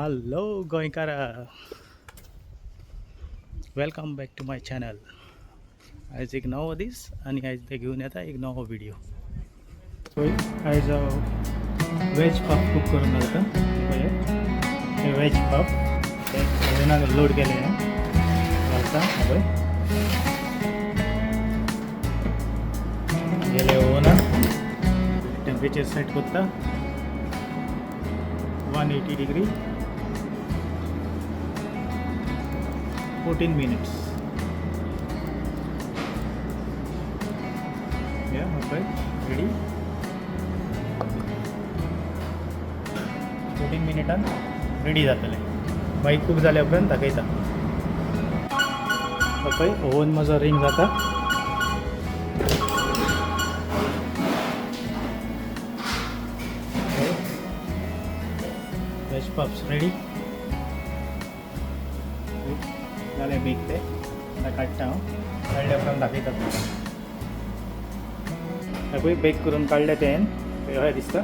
Hello गोंयकारा, welcome back to my channel. आयज एक नवो दीस आनी आयज ते घेवन येता एक नवो व्हिडिओ. पळय, आयज हांव वेज पफ कूक करून घालता. पळय, हे वेज पफ ते ओवनाक लोड केले घालता. पळय, गेले ओवनान, टेम्परेचर सेट करता 180 degree, 14 minutes. Yeah, okay, ready. 14 मिनिटान ready जातले. मागीर कूक जाल्या उपरांत दाखयता. पळय, ओवन म्हजो रिंग जाता. वेज पफ्स रेडी जाले. बेक ते आतां काडटा हांव. काडल्या उपरांत दाखयता तुमकां. हे पळय, बेक करून काडले ते अशें दिसता.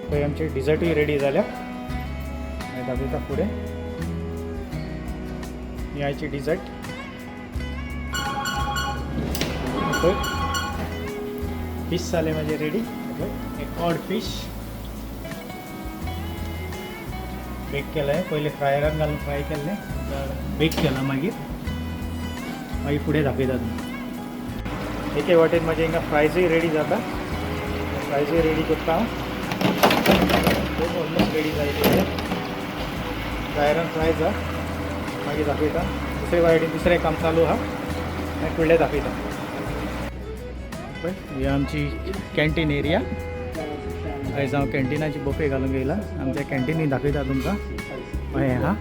पळय, आमचे डिजर्टूय रेडी जाल्या. मागीर दाखयता फुडें. ही आयची डिजर्ट. पळय, फिश जाले म्हाजे रेडी. पळय, एक कॉड फिश बेक केलें. पयलें फ्रायरान घालून फ्राय केल्लें, बेक केलां. मागीर मागीर फुडें दाखयता तुमकां. एके वाटेन म्हाजें हिंगा फ्रायजूय रेडी जाता. फ्रायजूय रेडी करता हांव. ऑलमोस्ट रेडी जायते. फ्रायरान फ्राय जा, मागीर दाखयता. दुसरे वाटेन दुसरें काम चालू आहा, मागीर फुडलें दाखयता. पळय, ही आमची कॅन्टीन एरिया. आयज हांव कॅन्टिनाची बफे घालूंक येयला. आमच्या कॅन्टिनी दाखयता तुमकां. हें आहा.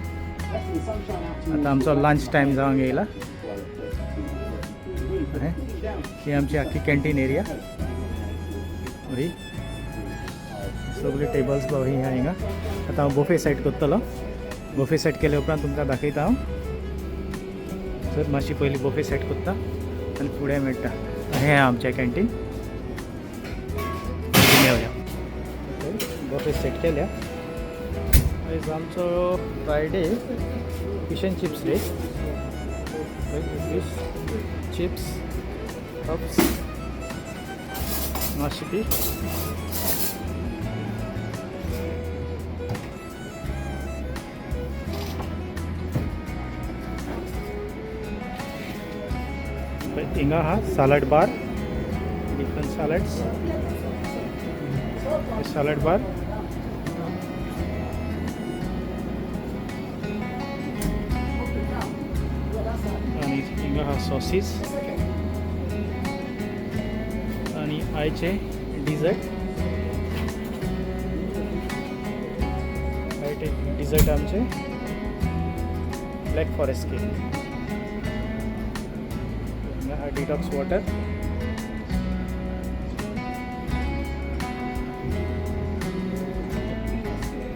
आतां आमचो लंच टायम जावंक येयला. ही आमची आख्खी कॅन्टीन एरिया. ही सगळी टेबल्स ही आहा हिंगा. आतां हांव बफे सेट करतलो. बफे सेट केले उपरांत तुमकां दाखयता हांव. सर, मातशी पयलीं बफे सेट करता आनी फुडें मेळटा. हें आमचें कॅन्टीन. मेवया. बफे सेट केल्या. आयज आमचो Friday, fish and chips day. Fish chips, puffs, मातशी ती. हिंगा आहा salad bar, different salads, salad bar. आनी हिंगा आहा सॉसीस आनी आयचे डिजर्ट. आयचे डिजर्ट आमचे ब्लॅक फॉरेस्ट केक. हिंगा आहा डिटॉक्स वॉटर.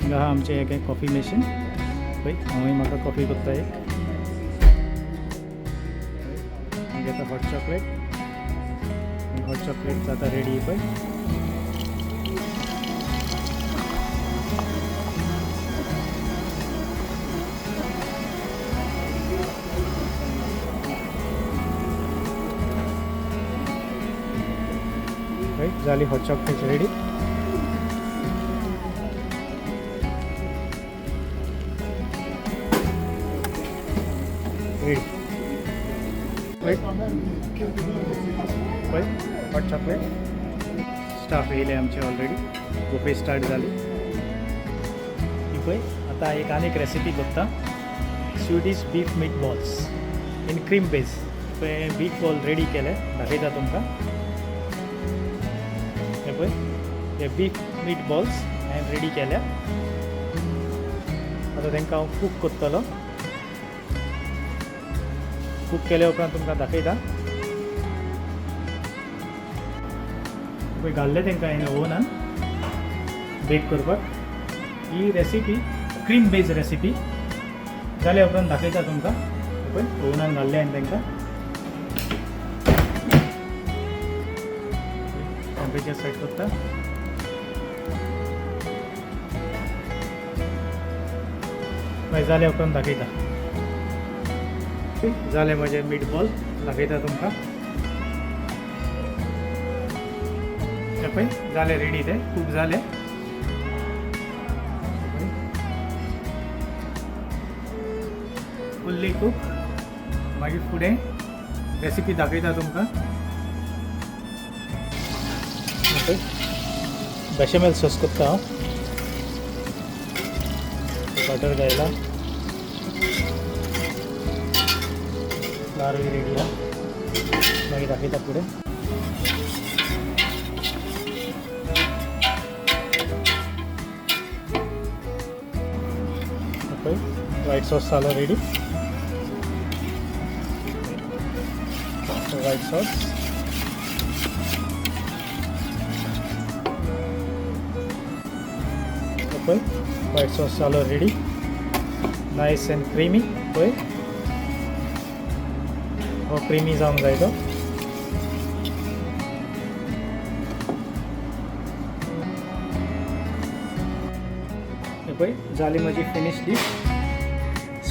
हिंगा आहा आमचें एक कॉफी मशीन. पळय, हांवूय म्हाका कॉफी करता एक. मागीर आतां हॉट चॉकलेट. हॉट चॉकलेट जाता रेडी. पळय, राईट, जाली hot chocolate ready. Ready. पळय पळय, हॉट चॉकलेट. स्टाफ येयले आमचे ऑलरेडी. बुफे स्टार्ट जाली. ही पळय, आतां एक आनीक रेसिपी करता, Swedish beef meat balls in cream base. पळय, बीफ बॉल रेडी केले, दाखयता तुमकां. हे पळय, हे बीफ मीट बॉल्स हांवें रेडी केल्या. आतां तांकां हांव कूक करतलो. कूक केल्या उपरांत तुमकां दाखयता. पळय, घाल्ले तांकां हांवें ओवनान बेक करपाक. ही रेसिपी क्रीम बेज रेसिपी जाल्या उपरांत दाखयता तुमकां. पळय, ओवनान घाल्ले हांवें तांकां. टेम्परेचर सेट करता. मागीर जाल्या उपरांत दाखयता. जालें म्हजें मीट बॉल, दाखयता तुमकां. हे पळय, जालें रेडी, ते कूक जालें. फुल्ली कूक. मागीर फुडें रेसिपी दाखयता तुमकां. बेशमेल सॉस करता हांव. बटर घायला, फ्लावरूय रेडी आहा. मागीर दाखयता फुडें. पळय, व्हायट सॉस जालो रेडी. व्हायट सॉस पळय, व्हायट सॉस जालो रेडी, नायस अँड क्रिमी. पळय, हो क्रिमी जावंक जाय तो. हे पळय, जाली म्हजी finish dish,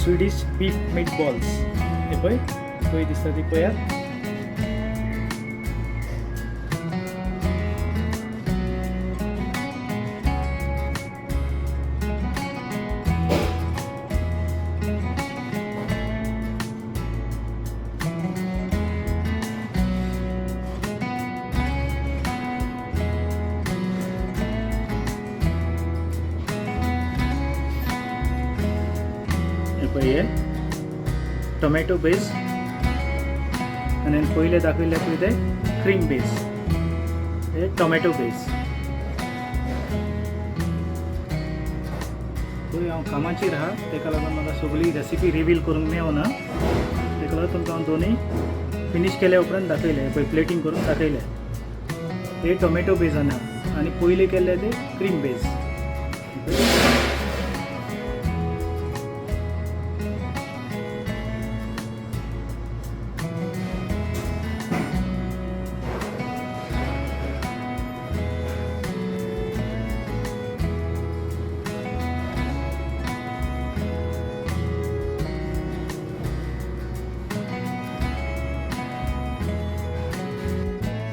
Swedish beef meat balls. हे पळय, पळय दिसता ती, पळयात. हे पळय, हे टोमॅटो बेस आनी पयले दाखयले पळय ते क्रीम बेस. हे टोमॅटो बेस. पळय, हांव कामाचेर आहा, तेका लागून म्हाका सगळी रेसिपी रिवील करूंक मेवना. तेका लागून तुमकां हांव दोनूय फिनीश केल्या उपरांत दाखयले. पळय, प्लेटींग करून दाखयले. हे टोमॅटो बेजान आहा आनी पयलीं केल्ले ते क्रीम बेज.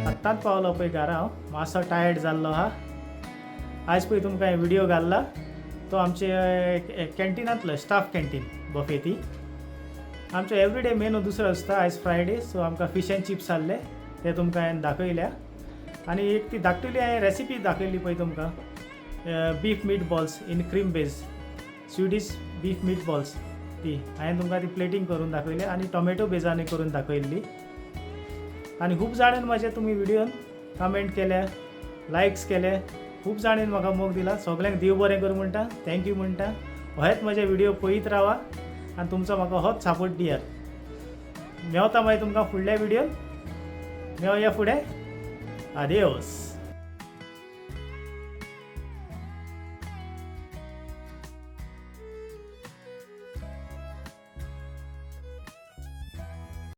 आत्तांच पावलो पळय घरा हांव, मातसो टायर्ड जाल्लो आहा. आयज पळय तुमकां हांवें व्हिडियो घाल्ला तो आमचे कॅन्टिनांतलो, स्टाफ कॅन्टीन बफे ती. आमचो एवरीडे मेनू दुसरो आसता. आयज फ्रायडे, सो आमकां फिश एंड चिप्स आहले, ते तुमकां हांवें दाखयल्या. आनी एक ती धाकटुली हांवें रेसिपी दाखयली पळय तुमकां, beef meat balls in cream base, Swedish beef meat balls, ती हांवें तुमकां ती प्लेटींग करून दाखयली आनी टोमॅटो बेजानूय करून दाखयल्ली. आनी खूब जाणांनी म्हाजे तुमी व्हिडियोन कमेंट केल्या, लायक्स केले, खूब जाणांनी म्हाका मोग दिला. सगल्यांक देव बरें करूं म्हणटा, thank you म्हणटा. हेच म्हजे व्हिडिओ पळयत रावा आनी तुमचो म्हाका होच सपोर्ट दियात. मेवता मागीर तुमकां फुडल्या व्हिडियोन. मेवया फुडें. आदियोस.